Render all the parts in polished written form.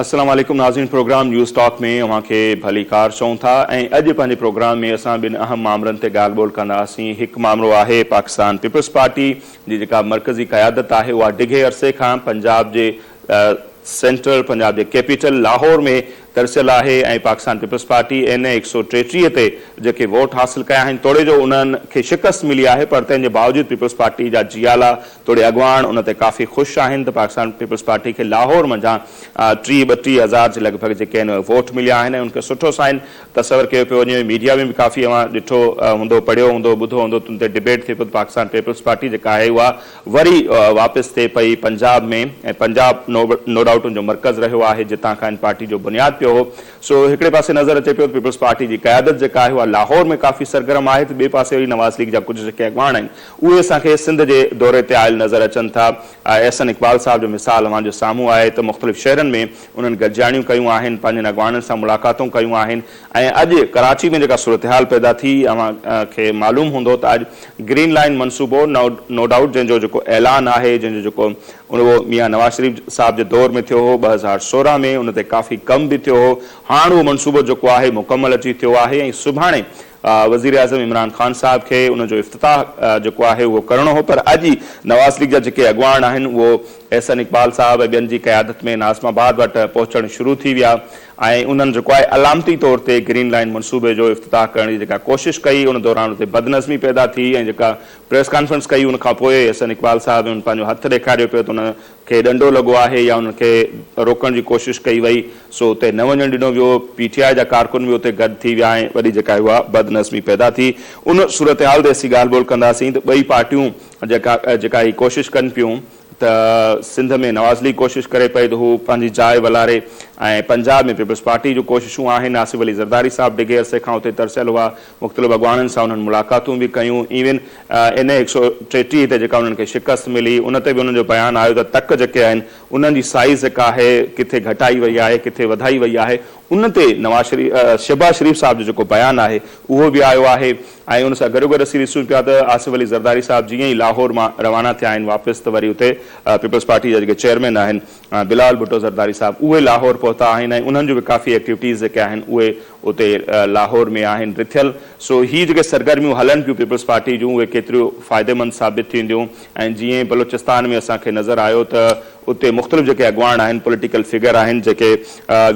السلام عليڪم ناظرين پروگرام نيوز ٽاڪ ۾ اوهان کي ڀليڪار چئون ٿا ۽ اڄ پنهنجي پروگرام ۾ اسان ٻن اهم مامرن تي ڳالهه ٻولهه ڪنداسين هڪ مامرو آهي پاڪستان پيپلز پارٽي جي جيڪا مرڪزي قيادت آهي اها ڊگهي عرصي کان پنجاب جي سينٽرل پنجاب جي ڪيپيٽل لاهور ۾ ترسيل آهي ۽ پاڪستان پيپلز پارٽي اين اي 133 تي جيڪي ووٽ حاصل ڪيا آهن توڙي جو انهن کي شڪست ملي آهي پر تنهن جي باوجود پيپلز پارٽي جا جيالا توڙي اڳواڻ ان تي ڪافي خوش آهن ته پاڪستان پيپلز پارٽي کي لاهور منجهان 30 32 هزار جي لڳ ڀڳ جيڪي آهن اهي ووٽ مليا آهن ۽ ان کي سٺو سائن تصور ڪيو پيو وڃي ميڊيا ۾ به ڪافي اوهان ڏٺو هوندو پڙهيو هوندو ٻڌو هوندو ته ان تي ڊبيٽ ٿئي پيو ته پاڪستان پيپلز پارٽي جيڪا آهي اها وري واپس ٿئي پئي پنجاب ۾ ۽ پنجاب نو ڊائوٽ ان جو مرڪز رهيو آهي جتان کان ان پارٽي جو بنياد پيو هو سو هڪڙي پاسي نظر اچي پيو ته پيپلز پارٽي جي قيادت جيڪا آهي اها لاهور ۾ ڪافي سرگرم آهي ته ٻئي پاسي وري نواز ليگ جا ڪجهه جيڪي اڳواڻ آهن اهي اسان کي سنڌ جي دوري تي آيل نظر اچن ٿا احسن اقبال صاحب جو مثال اوهان جي سامهون آهي ته مختلف شهرن ۾ انهن گڏجاڻيون ڪيون آهن پنهنجن اڳواڻن سان ملاقاتون ڪيون آهن ۽ اڄ ڪراچي ۾ جيڪا صورتحال پيدا ٿي اوهان کي معلوم هوندو ته اڄ گرين لائين منصوبو نو ڊائوٽ جنهن جو جيڪو اعلان آهي جنهن جو جيڪو اهو ميان نواز شريف صاحب جي دور ۾ ٿيو هو 2016 ۾ ان تي ڪافي ڪم به ٿيو هو هاڻ اهو منصوبو جيڪو آهي مڪمل اچي ٿيو آهي ۽ سڀاڻي وزيراعظم عمران خان صاحب کي ان جو افتتاح جيڪو آهي اهو ڪرڻو هو پر اڄ ئي نواز ليگ جا جيڪي اڳواڻ آهن اهو احسن اقبال صاحب ۽ ٻين جي قيادت ۾ ناظم آباد وٽ پهچڻ شروع ٿي ويا ۽ انهن جيڪو آهي علامتي طور تي گرين لائين منصوبي جو افتتاح ڪرڻ جي جيڪا ڪوشش ڪئي ان دوران اتي بدنظمي پيدا ٿي ۽ جيڪا پريس ڪانفرنس ڪئي ان کان پوء احسن اقبال صاحب ان پنهنجو هٿ ڏيکاريو پيو ته ان کي ڏنڊو لڳو آهي يا انهن کي روڪڻ جي ڪوشش ڪئي وئي سو اتي نه وڃڻ ڏنو ويو پي ٽي آء جا ڪارڪن به اتي گڏ ٿي ويا ۽ وڏي جيڪا اها بدنظمي پيدا ٿي ان صورتحال تي اسين ڳالهه ٻولهه ڪنداسين ته ٻئي پارٽيون جيڪا جيڪا هي ڪوشش ڪن پيون ته سنڌ ۾ نواز ليگ ڪوشش ڪري پئي ته هو پنهنجي جاء ولاري ۽ پنجاب ۾ پيپلز پارٽي جون ڪوششون آهن. آصف علي زرداري صاحب ڊگهي عرصي کان اتي ترسيل هئا، مختلف اڳواڻن سان انهن ملاقاتون به ڪيون. ايون اين اي 133 تي جيڪا انهن کي شڪست ملي ان تي به انهن جو بيان آيو ته تڪ جيڪي آهن انهن جي سائيز جيڪا آهي ڪٿي گهٽائي وئي آهي ڪٿي وڌائي وئي آهي ان تي نواز شريف شهباز شريف صاحب جو جيڪو بيان آهي اهو به آيو آهي. ۽ ان سان گڏوگڏ اسين ڏسون پيا ته آصف علي زرداري صاحب جيئن ئي لاهور مان روانا ٿيا آهن واپس ته وري اتي پيپلز پارٽي جا جيڪي چيئرمين آهن بلاول ڀٽو زرداري صاحب اهي لاهور پهتا آهن ۽ انهن جون به ڪافي ايڪٽيوٽيز جيڪي آهن اهي اتي لاهور ۾ آهن رٿيل سو هي جيڪي سرگرميون هلن پيون پيپلز پارٽي جون اهي ڪيتريون فائديمند ثابت ٿينديون ۽ جيئن بلوچستان ۾ اسان کي نظر آيو ته اتي مختلف جيڪي اڳواڻ آهن پوليٽيڪل فگر آهن جيڪي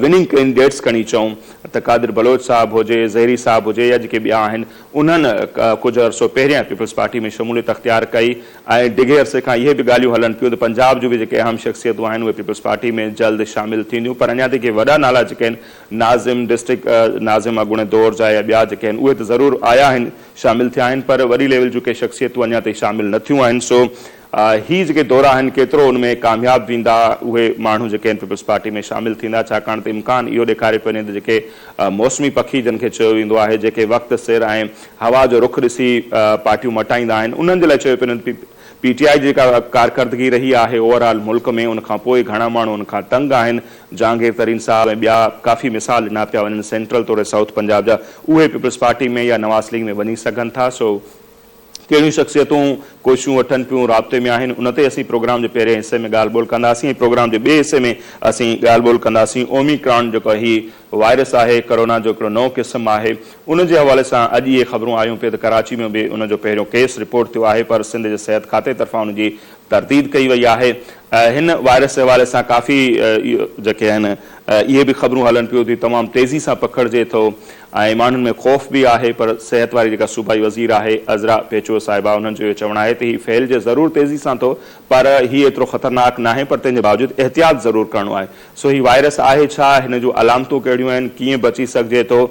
وننگ ڪينڊيڊيٽس کڻي چئون ته قادر بلوچ صاحب هجي، زهري صاحب هجي يا جيڪي ٻيا آهن انهن ڪجهه عرصو پهريان پيپلز پارٽي ۾ شموليت اختيار ڪئي ۽ ڊگهي عرصي کان اهي به ڳالهيون هلن پيون ته پنجاب جون به جيڪي اهم شخصيتون آهن اهي پيپلز پارٽي ۾ جلد شامل ٿينديون پر اڃا تائين ڪي وڏا نالا جيڪي آهن ناظم ڊسٽرڪٽ ناظم اڳوڻي دور جا يا ٻيا جيڪي آهن اهي ته ضرور آيا آهن شامل ٿيا آهن پر وڏي ليول جون ڪي شخصيتون اڃا تائين شامل نه ٿيون آهن سو هي جيڪي دورا آهن ڪيترو ان ۾ ڪامياب ويندا اهي ماڻهو جيڪي آهن پيپلز پارٽي ۾ شامل ٿيندا ڇاڪاڻ ته امڪان اهو ڏيکاريو پيو وڃي ته جيڪي موسمي پکي جن کي چيو ويندو آهي جيڪي وقت سر ۽ هوا جو رخ ڏسي پارٽيون مٽائيندا آهن انهن جي لاء چيو پيو وڃي ته پي ٽي آء جي جيڪا ڪارڪردگي رهي آهي اوور آل ملڪ ۾ ان کان پوء گهڻا ماڻهو ان کان تنگ آهن جهانگير ترين صاحب ۽ ٻيا ڪافي مثال ڏنا پيا وڃن سينٽرل توڙي سائوٿ پنجاب جا اهي پيپلز پارٽي ۾ يا نواز ليگ ۾ وڃي سگهن ٿا سو ڪهڙيون شخصيتون ڪوششون وٺن پيون رابطي ۾ آهن ان تي اسين پروگرام جي پهرين حصي ۾ ڳالهه ٻولهه ڪنداسين ۽ پروگرام جي ٻئي حصي ۾ اسين ڳالهه ٻولهه ڪنداسين اومي ڪران جيڪو هي وائرس آهي ڪرونا جو هڪڙو نئون قسم آهي ان جي حوالي سان اڄ اهي خبرون آيون پئي ته ڪراچي ۾ به ان جو پهريون ڪيس رپورٽ ٿيو آهي پر سنڌ جي صحت کاتي طرفان ان جي ترديد ڪئي وئي آهي هن وائرس جي حوالي سان ڪافي جيڪي آهن اهي به خبرون هلن پيون ته تمام تيزي سان پکڙجي ٿو ۽ ماڻهن ۾ خوف به آهي پر صحت واري جيڪا صوبائي وزير آهي عذرا پيچوهو صاحبه انهن جو اهو چوڻ آهي ته هي ڦهلجي ضرور تيزي سان ٿو پر هي ايترو خطرناڪ ناهي پر تنهن جي باوجود احتياط ضرور ڪرڻو آهي سو هي وائرس آهي ڇا هن جون علامتون ڪهڙيون آهن ڪيئن بچي سگهجي ٿو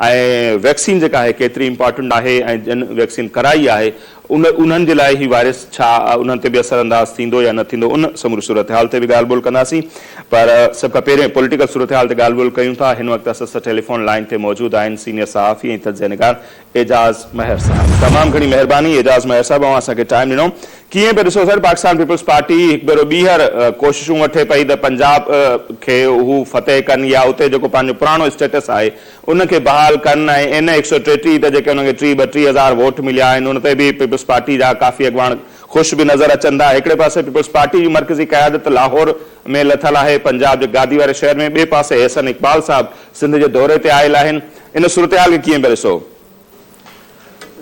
۽ ويڪسين جيڪا آهي ڪيتري امپارٽنٽ آهي ۽ جن ويڪسين ڪرائي آهي ان انهن جي لاء هي وائرس ڇا انهن تي به اثر انداز ٿيندو يا نه ٿيندو ان سموري صورتحال تي به ڳالهه ٻولهه ڪنداسين پر سڀ کان پهرين پوليٽيڪل صورتحال تي ڳالهه ٻولهه ڪيون ٿا هن وقت اسان سان ٽيليفون لائين تي موجود آهن سينيئر صحافي ۽ تجزيه نگار اعجاز مهر صاحب تمام گهڻي مهرباني اعجاز مهر صاحب اوهان اسان کي ٽائيم ڏنو ڪيئن پيا ڏسو سر پاڪستان پيپلز پارٽي هڪ ڀيرو ٻيهر ڪوششون وٺي پئي ته پنجاب کي هو فتح ڪن يا اتي جيڪو پنهنجو پراڻو اسٽيٽس آهي ان کي بحال ڪن ۽ اين اي 133 تي جيڪي انهن کي 30 32 هزار ووٽ مليا آهن ان تي به پيپلز پارٽي جا ڪافي اڳواڻ خوش به نظر اچن ٿا. هڪڙي پاسي پيپلز پارٽي جي مرڪزي قيادت لاهور ۾ لٿل آهي، پنجاب جي گادي واري شهر ۾، ٻئي پاسي احسن اقبال صاحب سنڌ جي دوري تي آيل آهن. ان صورتحال کي ڪيئن پيا ڏسو؟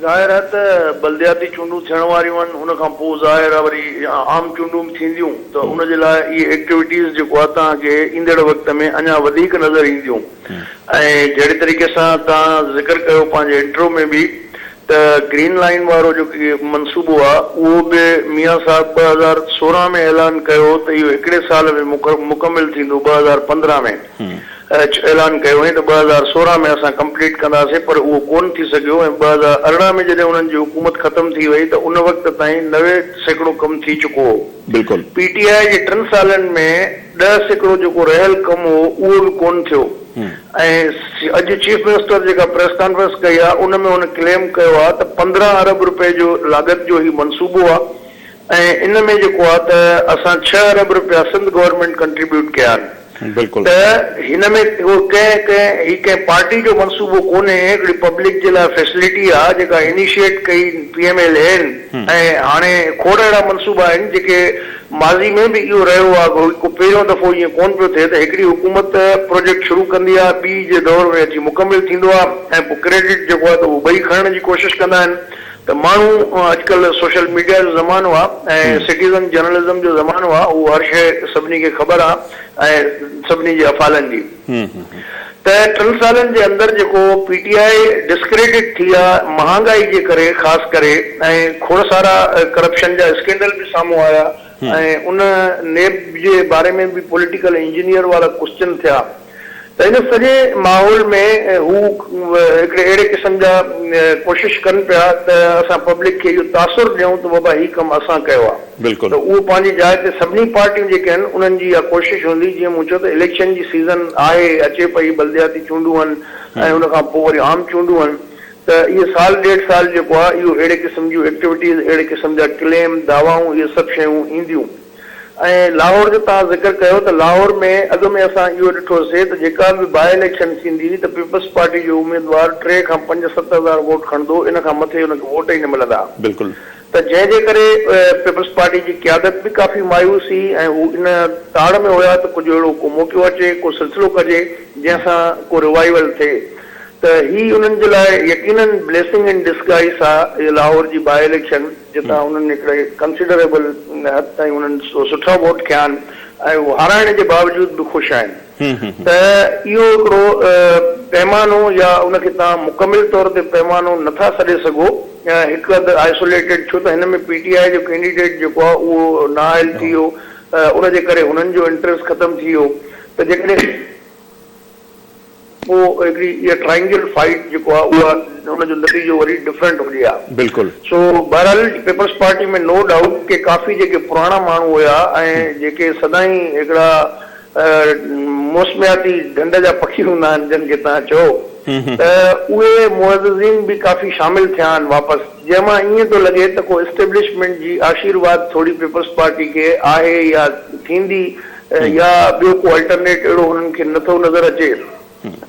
ظاهر آهي ته بلدياتي چونڊون ٿيڻ واريون آهن، ان کان پوء ظاهر آهي وري عام چونڊون به ٿينديون ته ان جي لاء اهي ايڪٽيوٽيز جيڪو آهي توهان کي ايندڙ وقت ۾ اڃا وڌيڪ نظر اينديون ۽ جهڙي طريقي سان توهان ذڪر ڪيو پنهنجي انٽرو ۾ به ته گرين لائين وارو جيڪو منصوبو آهي اهو به ميان صاحب 2016 ۾ اعلان ڪيو ته اهو هڪڙي سال ۾ مڪمل ٿيندو 2015 ۾ اعلان ڪيو هئائين ته 2016 ۾ اسان ڪمپليٽ ڪنداسين پر اهو ڪونه ٿي سگهيو ۽ 2018 ۾ جڏهن انهن جي حڪومت ختم ٿي وئي ته ان وقت تائين 90% ڪم ٿي چڪو هو. بلڪل. پي ٽي آء جي ٽن سالن ۾ 10% جيڪو رهيل ڪم هو اهو به ڪونه ٿيو ۽ اڄ چيف منسٽر جيڪا پريس ڪانفرنس ڪئي آهي ان ۾ هن ڪليم ڪيو آهي ته 15 ارب رپئي جو لاڳت جو هي منصوبو آهي ۽ ان ۾ جيڪو آهي ته اسان ڇهه ارب رپيا سنڌ گورنمينٽ ڪنٽريبيوٽ ڪيا آهن. بلڪل. ته هن ۾ اهو ڪنهن ڪنهن هي ڪنهن پارٽي جو منصوبو ڪونهي هڪڙي پبلڪ جي لاء فيسلٽي آ جيڪا انيشيئيٽ ڪئي پي ايم ايل اين ۽ هاڻي کوڙ اهڙا منصوبا آهن جيڪي ماضي ۾ به اهو رهيو آ ڪو پهريون دفعو ائين ڪون پيو ٿئي ته هڪڙي حڪومت پروجيڪٽ شروع ڪندي آ ٻي جي دور ۾ اچي مڪمل ٿيندو آ ۽ پوء ڪريڊٽ جيڪو آ ته اهو ٻئي کڻڻ جي ڪوشش ڪندا آهن ته ماڻهو اڄڪلهه سوشل ميڊيا جو زمانو آ ۽ سٽيزن جرنلزم جو زمانو آ اهو هر شيء سڀني کي خبر آ ۽ سڀني جي افعالن جي ته ٽن سالن جي اندر جيڪو پي ٽي آء ڊسڪريڊٽ ٿي آ مهانگائي جي ڪري خاص ڪري ۽ کوڙ سارا ڪرپشن جا اسڪينڊل به سامهون آيا ۽ ان نيب جي باري ۾ به پوليٽيڪل انجنيئر وارا ڪوسچن ٿيا ته ان سڄي ماحول ۾ هو هڪڙي اهڙي قسم جا ڪوشش ڪن پيا ته اسان پبلڪ کي اهو تاثر ڏيون ته بابا هي ڪم اسان ڪيو آهي ته اهو پنهنجي جاء تي سڀني پارٽيون جيڪي آهن انهن جي اها ڪوشش هوندي جيئن مون چيو ته اليڪشن جي سيزن آهي اچي پئي بلدياتي چونڊون آهن ۽ ان کان پوء وري عام چونڊون آهن ته اهي سال ڏيڍ سال جيڪو آهي اهو اهڙي قسم جون ايڪٽيوٽيز اهڙي قسم جا ڪليم دعوائون اهي سڀ شيون اينديون. ۽ لاهور جو توهان ذڪر ڪيو ته لاهور ۾ اڳ ۾ اسان اهو ڏٺو سي ته جيڪا به باء اليڪشن ٿيندي هئي ته پيپلز پارٽي جو اميدوار ٽي کان پنج ست هزار ووٽ کڻندو ان کان مٿي ان کي ووٽ ئي نه ملندا ته جنهن جي ڪري پيپلز پارٽي جي قيادت به ڪافي مايوس هئي ۽ هو ان تاڙ ۾ هيا ته ڪجهه اهڙو ڪو موقعو اچي ڪو سلسلو ڪجي جنهن سان ڪو ريوائيول ٿئي ته هي انهن جي لاء يقينن بليسنگ ان ڊسگائيس آ لاهور جي باء اليڪشن. جتان انهن هڪڙي ڪنسيڊريبل حد تائين انهن سٺا ووٽ کنيا آهن ۽ هو هارائڻ جي باوجود به خوش آهن ته اهو هڪڙو پيمانو يا ان کي توهان مڪمل طور تي پيمانو نه ٿا سڏي سگهو هڪ اڌ آئسوليٽيڊ ڇو ته هن ۾ پي ٽي آء جو ڪينڊيڊيٽ جيڪو آهي اهو نااهل ٿي ويو ان جي ڪري هنن جو انٽريسٽ ختم ٿي ويو ته جيڪڏهن پوء هڪڙي اها ٽرائنگل فائيٽ جيڪو آهي اها ان جو نتيجو وري ڊفرنٽ هجي ها. بلڪل. سو بهرحال پيپلز پارٽي ۾ نو ڊائوٽ ڪي ڪافي جيڪي پراڻا ماڻهو هيا ۽ جيڪي سدائين هڪڙا موسمياتي ڍنڍ جا پکي هوندا آهن جن کي توهان چئو ته اهي معززين به ڪافي شامل ٿيا آهن واپس جنهن مان ائين ٿو لڳي ته ڪو اسٽيبلشمينٽ جي آشيرواد ٿوري پيپلز پارٽي کي آهي يا ٿيندي يا ٻيو ڪو الٽرنيٽ اهڙو هنن کي نه ٿو نظر اچي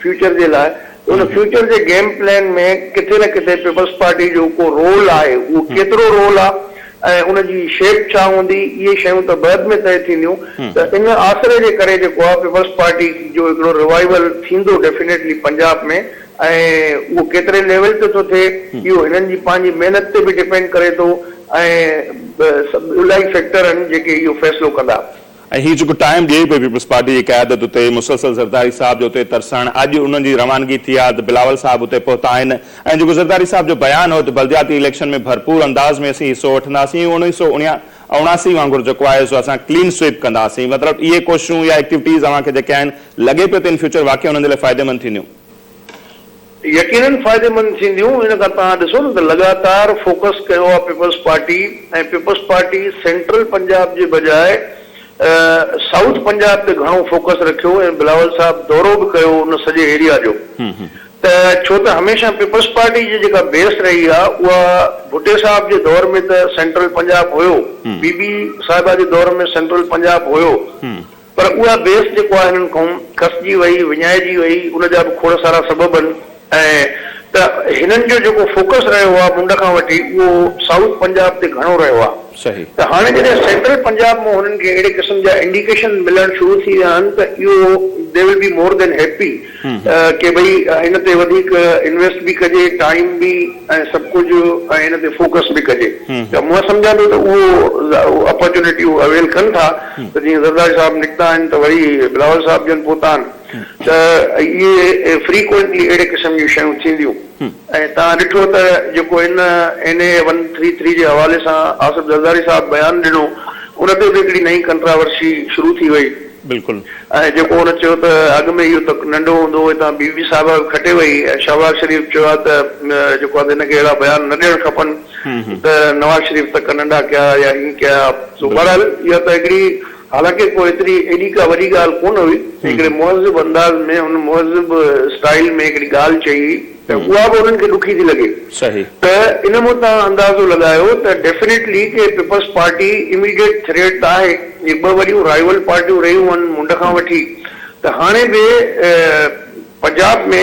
فيوچر جي لاء ته ان فيوچر جي گيم پلان ۾ ڪٿي نه ڪٿي پيپلز پارٽي جو ڪو رول آهي اهو ڪيترو رول آهي ۽ ان جي شيپ ڇا هوندي اهي شيون ته بعد ۾ طئي ٿينديون ته ان آسري جي ڪري جيڪو آهي پيپلز پارٽي جو هڪڙو ريوائيول ٿيندو ڊيفينيٽلي پنجاب ۾ ۽ اهو ڪيتري ليول تي ٿو ٿئي اهو هنن جي پنهنجي محنت تي به ڊپينڊ ڪري ٿو ۽ الاهي فيڪٽر آهن جيڪي اهو فيصلو ڪندا. ۽ هي جيڪو ٽائيم ڏئي پئي پيپلز پارٽي جي قيادت اتي مسلسل زرداري صاحب جو اتي ترسڻ اڄ انهن جي روانگي ٿي آهي ته بلاول صاحب اتي پهتا آهن ۽ جيڪو زرداري صاحب جو بيان هو ته بلدياتي اليڪشن ۾ ڀرپور انداز ۾ اسين حصو وٺنداسين ۽ اڻويهه سو اڻاسي وانگر جيڪو آهي سو اسان ڪلين سوئيپ ڪنداسين مطلب اهي ڪوششون يا ايڪٽيوٽيز اوهان کي جيڪي آهن لڳي پيو ته ان فيوچر واقعي انهن جي لاء فائديمند ٿينديون. يقينن فائديمند ٿينديون، ان کان توهان ڏسو نه ته لڳاتار فوڪس ڪيو آهي peoples party ۽ peoples party central Punjab جي بجاء سائوٿ پنجاب تي گهڻو فوڪس رکيو ۽ بلاول صاحب دورو به ڪيو ان سڄي ايريا جو ته ڇو ته هميشه پيپلز پارٽي جي جيڪا بيس رهي آهي اها ڀٽي صاحب جي دور ۾ ته سينٽرل پنجاب هيو بي بي صاحبه جي دور ۾ سينٽرل پنجاب هيو پر اها بيس جيڪو آهي هنن کان کسجي وئي، وڃائجي وئي، ان جا به کوڙ سارا سبب آهن ۽ ته هنن جو جيڪو فوڪس رهيو آهي منڍ کان وٺي اهو سائوٿ پنجاب تي گهڻو رهيو آهي. ته هاڻي جڏهن سينٽرل پنجاب مان هنن کي اهڙي قسم جا انڊيڪيشن ملڻ شروع ٿي ويا آهن ته اهو they will be more than happy ڪي ڀئي ان تي وڌيڪ انويسٽ به ڪجي ٽائيم به ۽ سڀ ڪجهه ۽ ان تي فوڪس به ڪجي ته مان سمجهان ٿو ته اهو اپرچونٽي هو اويل ڪن ٿا ته جيئن زرداري صاحب نڪتا آهن ته وري بلاول صاحب جن پهتا آهن ته اهي فريڪوئنٽلي اهڙي قسم جون شيون ٿينديون ۽ توهان ڏٺو ته جيڪو ان اين اي ون ٿري ٿري جي حوالي سان آصف زرداري صاحب بيان ڏنو ان تي به هڪڙي نئين ڪنٽراورسي شروع ٿي وئي. بلڪل. ۽ جيڪو هن چيو ته اڳ ۾ اهو تڪ ننڍو هوندو هو هتان بي بي صاحبه به کٽي وئي ۽ شهباز شريف چيو آهي ته جيڪو آهي ته هن کي اهڙا بيان نه ڏيڻ کپن ته نواز شريف تڪ ننڍا ڪيا يا هين ڪيا سو بهرحال اها ته هڪڙي حالانڪه ڪو ايتري ايڏي ڪا وڏي ڳالهه ڪونه هئي، هڪڙي مهذب انداز ۾ هن مهذب اسٽائيل ۾ هڪڙي ڳالهه چئي هئي ته اها به انهن کي ڏکي ٿي لڳي ته ان مان توهان اندازو لڳايو ته ڊيفينيٽلي ڪي پيپلز پارٽي اميڊيٽ ٿريٽ ته آهي، جي ٻه وڏيون رائيول پارٽيون رهيون هن منڍ کان وٺي ته هاڻي به پنجاب ۾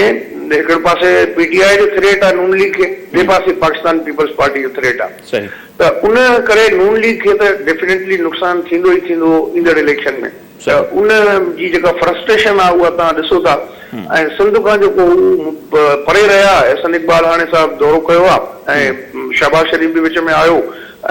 هڪڙي پاسي پي ٽي آء جو ٿريٽ آهي نون ليگ کي ٻئي پاسي پاڪستان پيپلز پارٽي جو ٿريٽ آهي ته ان ڪري نون ليگ کي ته ڊيفينيٽلي نقصان ٿيندو ئي ٿيندو ايندڙ اليڪشن ۾ ته ان جي جيڪا فرسٽريشن آهي اها توهان ڏسو ٿا ۽ سنڌ کان جيڪو هو پري رهيا احسن اقبال هاڻي صاحب دورو ڪيو آهي ۽ شهباز شريف به وچ ۾ آيو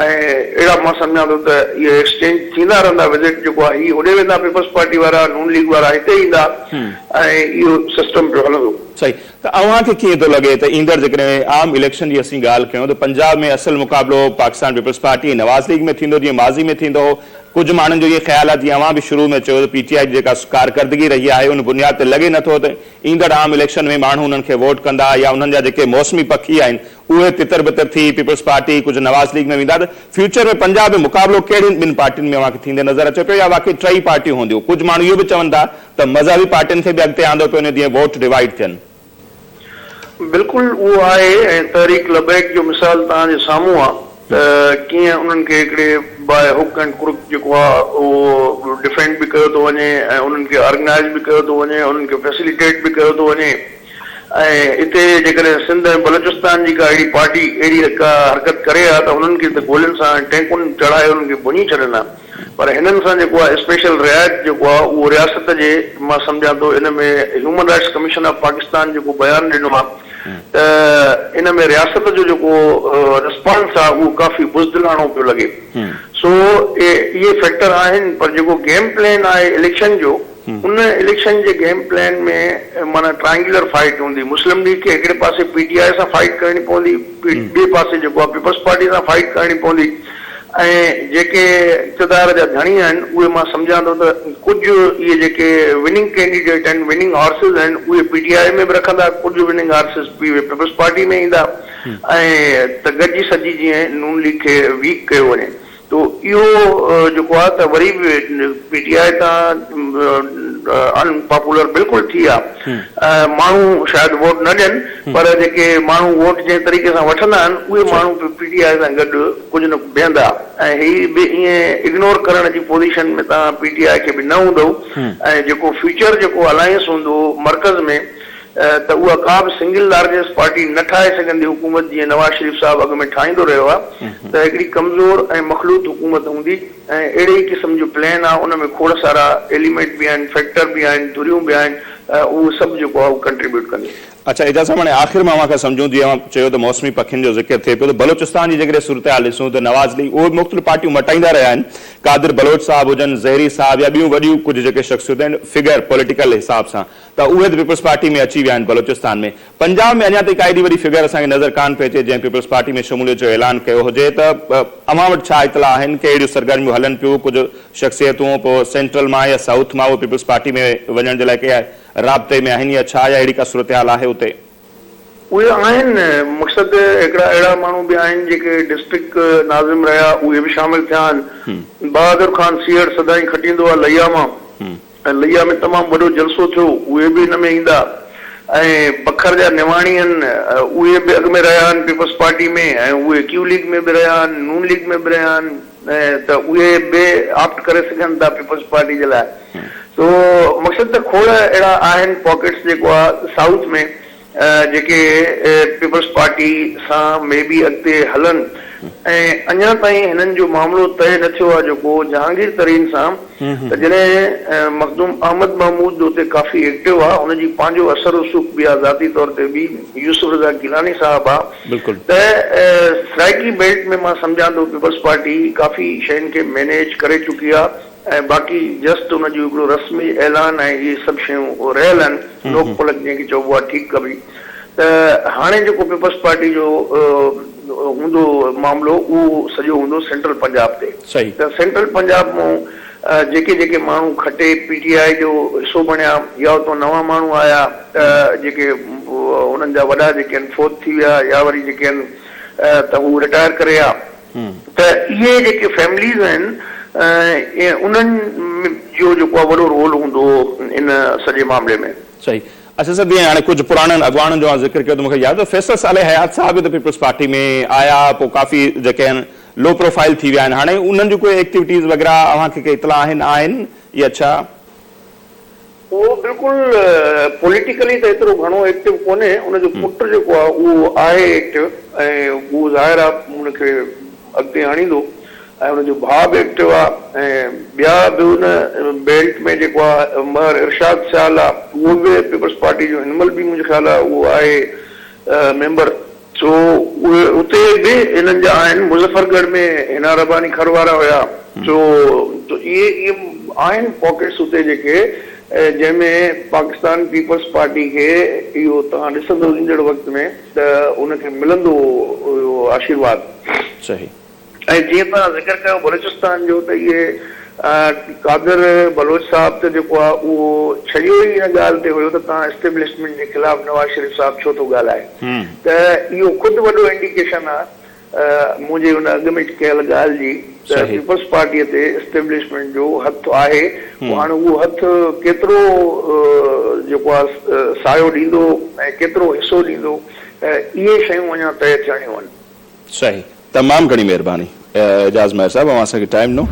۽ اهڙا مان سمجهان ٿو ته اهي ايڪسچينج ٿيندا رهندا وزٽ جيڪو آهي هي هوڏي ويندا پيپلز پارٽي وارا نون ليگ وارا هتي ايندا ۽ اهو سسٽم پيو هلندو. صحيح ته اوهان کي ڪيئن ٿو لڳي ته ايندڙ جيڪڏهن عام اليڪشن جي اسين ڳالهه ڪيون ته پنجاب ۾ اصل مقابلو Pakistan peoples party ۽ Nawaz league ۾ ٿيندو جيئن ماضي ۾ ٿيندو هو ڪجهه ماڻهن جو اهي خيال آهي جيئن اوهان به شروع ۾ چيو ته پي ٽي آء جي جيڪا ڪارڪردگي رهي آهي ان بنياد تي لڳي نٿو ته ايندڙ عام اليڪشن ۾ ماڻهو انهن کي ووٽ ڪندا يا انهن جا جيڪي موسمي پکي آهن اهي تتر بتر ٿي پيپلز پارٽي ڪجهه نواز ليگ ۾ ويندا ته فيوچر ۾ پنجاب ۾ مقابلو ڪهڙين ٻن پارٽين ۾ اوهان کي ٿيندي نظر اچي پيو يا واقعي ٽئي پارٽيون هونديون ڪجهه ماڻهو اهو به چون ٿا ته مذهبي پارٽين کي به اڳتي آندو پيو وڃي جيئن ووٽ ڊوائيڊ ٿين. بلڪل اهو آهي ۽ تحريڪ لبيڪ جو مثال توهان جي سامهون آ ته ڪيئن انهن کي هڪڙي باء هڪ اينڊ ڪرڪ جيڪو آ اهو ڊفينڊ به ڪيو ٿو وڃي ۽ انهن کي آرگنائيز به ڪيو ٿو وڃي انهن کي فيسليٽيٽ به ڪيو ٿو وڃي ۽ اتي جيڪڏهن سنڌ ۽ بلوچستان جي ڪا اهڙي پارٽي اهڙي ڪا حرڪت ڪري ها ته انهن کي ته گولين سان ۽ ٽينڪن چڙهائي انهن کي ڀڃي ڇڏن ها پر هنن سان جيڪو آهي اسپيشل رعايت جيڪو آهي اهو رياست جي مان سمجهان ٿو ان ۾ human rights commission of Pakistan جيڪو بيان ڏنو آهي ته ان ۾ رياست جو جيڪو رسپانس آهي اهو ڪافي بزدلاڻو پيو لڳي سو اهي فيڪٽر آهن پر جيڪو گيم پلان آهي اليڪشن جو ان اليڪشن جي گيم پلان ۾ معنيٰ ٽرائنگيولر فائيٽ هوندي، مسلم ليگ کي هڪڙي پاسي پي ٽي آء سان فائيٽ ڪرڻي پوندي، ٻئي پاسي جيڪو آهي پيپلز پارٽي سان فائيٽ ڪرڻي پوندي ۽ جيڪي اقتدار جا ڌڻي آهن اهي مان سمجهان ٿو ته ڪجهه اهي جيڪي وننگ ڪينڊيڊيٽ آهن، وننگ هارسز آهن اهي پي ٽي آء ۾ به رکندا، ڪجهه وننگ هارسز پيپلز پارٽي ۾ ايندا ۽ ته گڏجي سڏجي جيئن نون ليگ کي ويڪ ڪيو وڃي. تو اهو جيڪو آ ته وري به پي ٽي آء تان ان پاپولر بلڪل ٿي آ ماڻهو شايد ووٽ نه ڏين پر جيڪي ماڻهو ووٽ جنهن طريقي سان وٺندا آهن اهي ماڻهو به پي ٽي آء سان گڏ ڪجهه نه بيهندا ۽ هي به ائين اگنور ڪرڻ جي پوزيشن ۾ تان پي ٽي آء کي به نه هوندو ۽ جيڪو فيوچر جيڪو الائنس هوندو مرڪز ۾ ته اها ڪا به سنگل لارجيسٽ پارٽي نه ٺاهي سگهندي حڪومت جيئن نواز شريف صاحب اڳ ۾ ٺاهيندو رهيو آهي ته هڪڙي ڪمزور ۽ مخلوط حڪومت هوندي ۽ اهڙي ئي قسم جو پلان آهي ان ۾ کوڙ سارا ايليمينٽ به آهن فيڪٽر به آهن ڌريون به آهن اهو سڀ جيڪو آهي اهو ڪنٽريبيوٽ ڪنديون. اڇا اعجاز صاحب هاڻي آخر ۾ اوهان کان سمجهون جيئن اوهان چيو ته موسمي پکين جو ذڪر ٿئي پيو ته بلوچستان جي جيڪڏهن صورتحال ڏسون ته نواز ليگ اهي به مختلف پارٽيون مٽائيندا رهيا آهن قادر بلوچ صاحب هجن زهري صاحب يا ٻيون وڏيون ڪجهه جيڪي شخصيتون آهن فگر پوليٽيڪل حساب سان ته اهي ته پيپلز پارٽي ۾ اچي ويا آهن بلوچستان ۾ پنجاب ۾ اڃا تائين ڪا ايڏي وڏي فگر اسان کي نظر ڪانه پئي اچي جنهن پيپلز پارٽي ۾ شموليت جو اعلان ڪيو هجي ته اوهان وٽ ڇا اطلاع آهن ڪي اهڙيون سرگرميون هلن پيون ڪجهه شخصيتون پوء سينٽرل مان يا سائوٿ مان اهي پيپلز پارٽي ۾ وڃڻ جي لاء ڪي رابطي ۾ آهن يا ڇا يا اهڙي ڪا صورتحال آهي اتي؟ اهي آهن مقصد هڪڙا اهڙا ماڻهو به آهن جيڪي ڊسٽرڪٽ ناظم رهيا اهي به شامل ٿيا آهن بهادر خان سيهڙ سدائين کٽيندو آهي ليا مان ۽ ليا ۾ تمام وڏو جلسو ٿيو، اهي به ان ۾ ايندا ۽ بکر جا نواڻي آهن، اهي به اڳ ۾ رهيا آهن پيپلز پارٽي ۾ ۽ اهي ڪيو ليگ ۾ به رهيا آهن، نون ليگ ۾ به رهيا آهن ته اهي به آپٽ ڪري سگهن ٿا پيپلز پارٽي جي لاء. سو مقصد ته کوڙ اهڙا آهن پاڪيٽس جيڪو آهي سائوٿ ۾ جيڪي پيپلز پارٽي سان مي بي اڳتي هلن ۽ اڃا تائين هنن جو معاملو طئي نه ٿيو آهي جيڪو جهانگير ترين سان ته جڏهن مخدوم احمد محمود اتي ڪافي ايڪٽو آهي ان جي پنهنجو اثر رسوخ به آهي ذاتي طور تي به يوسف رضا گيلاني صاحب آهي ته سرائيڪي بيلٽ ۾ مان سمجهان ٿو پيپلز پارٽي ڪافي شين کي مينيج ڪري چڪي آهي ۽ باقي جسٽ ان جو هڪڙو رسمي اعلان ۽ اهي سڀ شيون رهيل آهن، نوڪ پلڪ جنهن کي چئبو آهي ٺيڪ ڪبي ته هاڻي جيڪو پيپلز پارٽي جو هوندو معاملو اهو سڄو هوندو سينٽرل پنجاب تي ته سينٽرل پنجاب مون جيڪي جيڪي ماڻهو کٽي پي ٽي آء جو حصو بڻيا يا اتان نوان ماڻهو آيا ته جيڪي انهن جا وڏا جيڪي آهن فوت ٿي ويا يا وري جيڪي آهن ته هو رٽائر ڪري ويا. ته اهي جيڪي فيمليز آهن انهن جو جيڪو آهي وڏو رول هوندو ان سڄي معاملي ۾. صحيح اچا سر جيئن هاڻي ڪجهه پراڻن اڳواڻن جو اوهان ذڪر ڪيو ته مونکي ياد آيو فيصل صالح حيات صاحب به ته پيپلز پارٽي ۾ آيا پوء ڪافي جيڪي آهن لو پروفائيل ٿي ويا آهن هاڻي انهن جون ڪوئي ايڪٽيوٽيز وغيره اوهان کي ڪي اطلاع آهن آهن يا ڇا؟ اهو بلڪل پوليٽيڪلي ته ايترو گهڻو ايڪٽو ڪونهي، ان جو پٽ جيڪو آهي اهو آهي ايڪٽو ۽ اهو ظاهر آهي ان کي اڳتي آڻيندو ۽ ان جو ڀاء به ايڪٽو آهي ۽ ٻيا به ان بيلٽ ۾ جيڪو آهي مهر ارشاد سيال آهي اهو به پيپلز پارٽي جو هن مهل به منهنجو خيال آهي اهو آهي ميمبر سو اهي اتي به انهن جا آهن، مظفر ڳڙهه ۾ حنا رباني کر وارا هيا، سو اهي اهي آهن پاڪيٽس اتي جيڪي جنهن ۾ پاڪستان پيپلز پارٽي کي اهو توهان ڏسندو ايندڙ وقت ۾ ته ان کي ملندو اهو آشيرواد. صحيح. ۽ جيئن توهان ذڪر ڪيو بلوچستان جو ته اهي قادر بلوچ صاحب ته جيڪو آهي اهو ڇڙيو ئي ان ڳالهه تي هيو ته توهان اسٽيبلشمينٽ جي خلاف نواز شريف صاحب ڇو ٿو ڳالهائي ته اهو خود وڏو انڊيڪيشن آهي منهنجي ان اڳ ۾ ڪيل ڳالهه جي ته پيپلز پارٽيء تي اسٽيبلشمينٽ جو هٿ آهي پوء هاڻي اهو هٿ ڪيترو جيڪو آهي سايو ڏيندو ۽ ڪيترو حصو ڏيندو اهي شيون اڃا طئي ٿيڻيون آهن. صحيح تمام گهڻي مهرباني اعجاز مهر صاحب اوهان اسان کي ٽائيم ڏنو.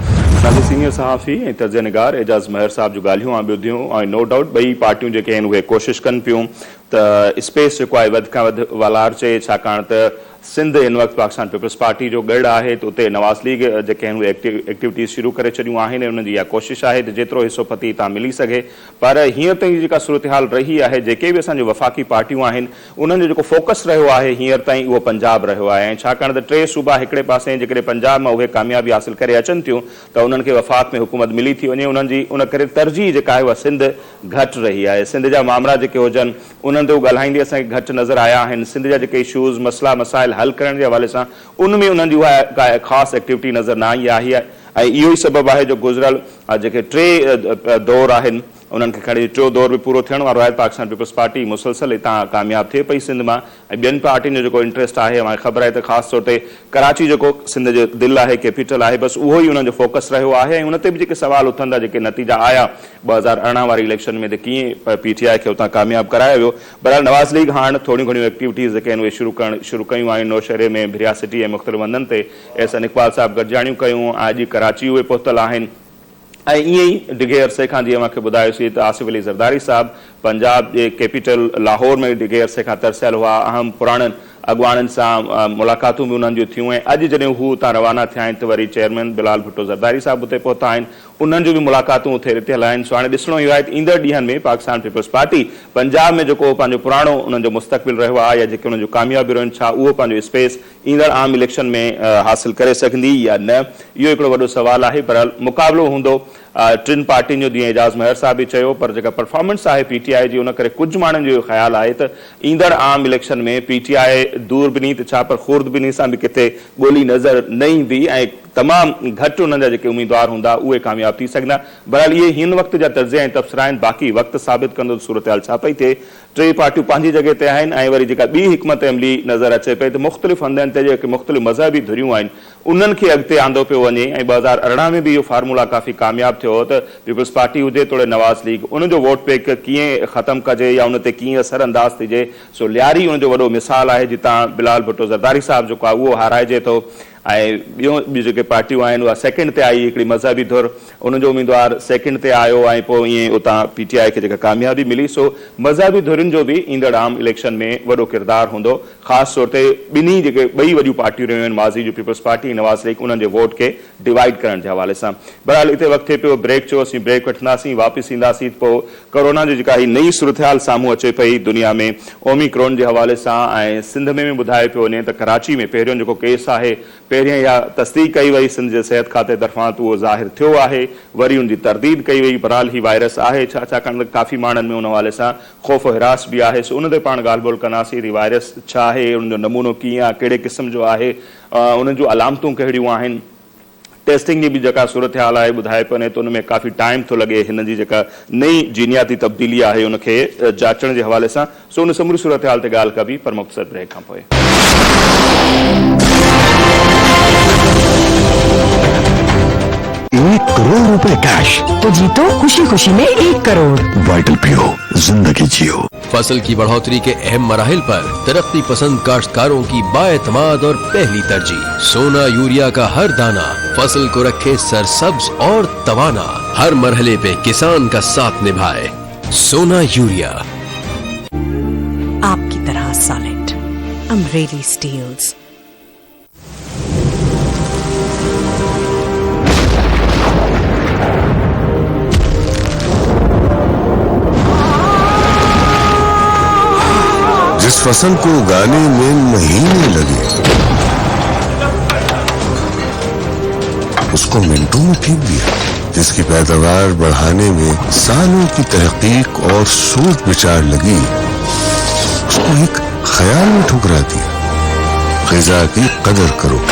نالي سينيئر صحافي ۽ تجزيه نگار اعجاز مهر صاحب جون ڳالهيون اوهان ٻڌيون ۽ نو ڊائوٽ ٻئي پارٽيون جيڪي آهن اهي ڪوشش ڪن پيون ته اسپيس جيڪو آهي وڌ کان وڌ والارجي ڇاڪاڻ ته سنڌ هن وقت پاڪستان پيپلز پارٽي جو ڳڙهه آهي ته اتي نواز ليگ جيڪي آهن اهي ايڪٽيوٽيز شروع ڪري ڇڏيون آهن ۽ انهن جي اها ڪوشش آهي ته جيترو حصو پتي هتان ملي سگهي پر هينئر تائين جي جيڪا صورتحال رهي آهي جيڪي به اسان جون وفاقي پارٽيون آهن انهن جو جيڪو فوڪس رهيو آهي هينئر تائين اهو پنجاب رهيو آهي ۽ ڇاڪاڻ ته ٽي صوبا هڪڙي پاسي ۽ جيڪڏهن پنجاب مان اهي ڪاميابي حاصل ڪري اچن ٿيون ته انهن کي وفاق ۾ حڪومت ملي ٿي وڃي انهن جي ان ڪري ترجيح جيڪا آهي اها سنڌ گهٽ رهي آهي سنڌ جا مامرا جيڪي هجن انهن تي هو ڳالهائيندي اسان کي گهٽ نظر آيا آهن سنڌ جا جيڪي اشوز مسئلا مسائل حل ڪرڻ جي حوالي سان ان ۾ انهن جي اها ڪا خاص ايڪٽيوٽي نظر نه آئي آهي ۽ اهو ئي سبب آهي جو گذريل جيڪي ٽي دور آهن انهن کي کڻي ٽيون دور به پورو ٿيڻ وارو آهي، پاڪستان پيپلز پارٽي مسلسل هتان ڪامياب ٿئي پئي سنڌ مان ۽ ٻين پارٽين جو جيڪو انٽريسٽ آهي اوهان کي خبر آهي ته خاص طور تي ڪراچي جيڪو سنڌ جو دل آهي ڪيپيٽل آهي بس اهو ئي انهن جو فوڪس رهيو آهي ۽ ان تي به جيڪي سوال اٿن ٿا جيڪي نتيجا آيا 2018 واري اليڪشن ۾ ته ڪيئن پي ٽي آء کي اتان ڪامياب ڪرايو ويو بهرحال نواز ليگ هاڻ ٿوريون گهڻيون ايڪٽيوٽيز جيڪي آهن اهي شروع ڪرڻ شروع ڪيون آهن نوشهري ۾ ڀريا سٽي ۽ مختلف هنڌن تي احسن اقبال صاحب گڏجاڻيون ڪيون ۽ اڄ ڪراچي اهي پهتل آهن. ۽ ائين ئي ڊگهي عرصي کان جيئن اوهان کي ٻڌايوسين ته آصف علي زرداري صاحب پنجاب جي ڪيپيٽل لاهور ۾ ڊگهي عرصي کان ترسيل هئا، اهم پراڻن اڳواڻن سان ملاقاتون به انهن جون ٿيون ۽ اڄ جڏهن هو اتان روانا ٿيا آهن ته وري چيئرمين بلال ڀٽو زرداري صاحب اتي پهتا آهن انهن جون به ملاقاتون اتي رٿيل آهن سو هاڻي ڏسڻو اهو آهي ته ايندڙ ڏينهن ۾ پاڪستان پيپلز پارٽي پنجاب ۾ جيڪو پنهنجو پراڻو انهن جو مستقبل رهيو آهي يا جيڪي انهن جون ڪاميابيون رهيون ڇا اهو پنهنجو اسپيس ايندڙ عام اليڪشن ۾ حاصل ڪري سگهندي يا نه اهو هڪڙو وڏو سوال آهي بهرحال مقابلو هوندو ٽن پارٽين جو جيئن اعجاز مهر صاحب به چيو پر جيڪا پرفارمنس آهي پي ٽي آء جي ان ڪري ڪجهه ماڻهن جو اهو خيال آهي ته ايندڙ عام اليڪشن ۾ پي ٽي آء دوربيني ته ڇا پر خوردبيني سان به ڪٿي ڳولي نظر نه ايندي ۽ تمام گهٽ انهن جا جيڪي اميدوار هوندا اهي ڪامياب ٿي سگهندا بهرحال اهي هن وقت جا تجزيا ۽ تبصرا آهن باقي وقت ثابت ڪندو ته صورتحال ڇا پئي ٿئي ٽي پارٽيون پنهنجي جڳهه تي آهن ۽ وري جيڪا ٻي حڪمت عملي نظر اچي پئي ته مختلف هنڌن تي جيڪي مختلف مذهبي ڌريون آهن انهن کي اڳتي آندو پيو وڃي ۽ 2018 ۾ به اهو فارمولا ڪافي ڪامياب ٿيو هو ته پيپلز پارٽي هجي توڙي نواز ليگ ان جو ووٽ بينڪ ڪيئن ختم ڪجي يا ان تي ڪيئن اثر انداز ٿجي سو لياري ان جو وڏو مثال آهي جتان بلال ڀٽو زرداري صاحب جيڪو آهي اهو هارائجي ٿو. ۽ ٻيون ٻيون جيڪي پارٽيون آهن اها سيڪنڊ تي آئي هڪڙي مذهبي ڌر ان جو اميدوار سيڪنڊ تي آيو ۽ پوء ائين اتان پي ٽي آء کي جيڪا ڪاميابي ملي سو مذهبي ڌرين جو به ايندڙ عام اليڪشن ۾ وڏو ڪردار هوندو خاص طور تي ٻنهي جيڪي ٻئي وڏيون پارٽيون رهيون آهن ماضي جون پيپلز پارٽي ۽ نواز ليگ انهن جي ووٽ کي ڊوائيڊ ڪرڻ جي حوالي سان بهرحال اتي وقت ٿئي پيو بريڪ جو اسين بريڪ وٺنداسين واپس اينداسين ته پوء ڪورونا جي جيڪا هي نئين صورتحال سامهون اچي پئي دنيا ۾ اومي ڪرون جي حوالي سان ۽ سنڌ ۾ به ٻڌايو پيو وڃي ته ڪراچي ۾ پهريون جيڪو ڪيس آهي پهرين اها تصديق ڪئي وئي سنڌ جي صحت کاتي طرفان ته اهو ظاهر ٿيو آهي وري ان جي ترديد ڪئي وئي بهرحال هي وائرس آهي ڇا ڇاڪاڻ ته ڪافي ماڻهن ۾ ان حوالي سان خوف و هراس به آهي سو ان تي پاڻ ڳالهه ٻولهه ڪنداسين ته هي وائرس ڇا آهي ان جو نمونو ڪيئن آهي ڪهڙي قسم جو آهي ان جون علامتون ڪهڙيون آهن. ٽيسٽنگ جي به جيڪا صورتحال آهي ٻڌائي پيو وڃي ته ان ۾ ڪافي ٽائيم ٿو لڳي هن جي جيڪا نئين جينياتي تبديلي آهي ان کي جاچڻ جي حوالي سان سو ان سموري صورتحال تي ڳالهه ڪبي پر مختصر بريڪ کان پوء. ايڪ ڪروڙ روپي ڪيش تو جيتو خوشي خوشي ۾ ايڪ ڪروڙ. وائٽل پيو زندگي جيو. فصل ڪي بڙهوتري ڪي اهم مراحل پر ترقي پسند ڪاشتڪارون ڪي بااعتماد اور پهلي ترجيح سونا يوريا ڪا هر دانا فصل ڪو رکي سرسبز اور توانا هر مرحلي پي ڪسان ڪا ساٿ نڀائي سونا يوريا. آپ ڪي طرح ساليڊ امريلي اسٽيلز. جس فصل ڪو اگاني ۾ مهيني لگي اس ڪو منٽون ۾ ڦينڪ ديا جس ڪي پيداوار بڙهاني ۾ سالون ڪي تحقيق اور سوچ ويچار لگي اس ڪو هڪ خيال ۾ ٺڪرا ديا غذا ڪي قدر ڪرو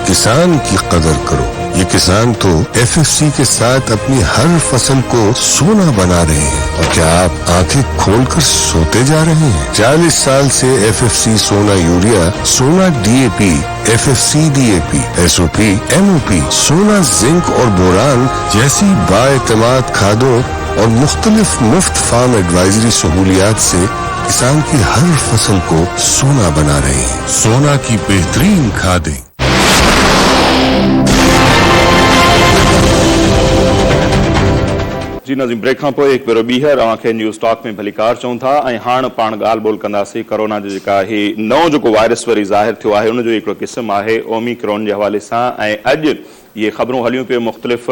ڪسان ڪي قدر ڪرو يي ڪسان تو ايف ايف سي ڪي ساٿ اپني هر فصل ڪو سونا بنا رهي هين اور ڪيا آپ آنکين کول ڪر سوتي جا رهي هين چاليس سال سي ايف ايف سي سونا يوريا سونا D A P F F C D A P S O P M O P Sona zinc اور بوران جيسي بااعتماد کادون اور مختلف مفت فارم ايڊوائزري سهوليات سي ڪسان ڪي هر فصل ڪو سونا بنا رهي هين. سونا ڪي بهترين کادين. جي ناظرين بريڪ کان پوء هڪ ڀيرو ٻيهر اوهان کي نيوز ٽاڪ ۾ ڀليڪار چئون ٿا ۽ هاڻ پاڻ ڳالهه ٻولهه ڪنداسين ڪورونا جو جيڪا هي نئون جيڪو وائرس وري ظاهر ٿيو آهي ان جو هڪڙو قسم آهي اومي ڪرون جي حوالي سان ۽ اڄ اهي خبرون هليون پيون مختلف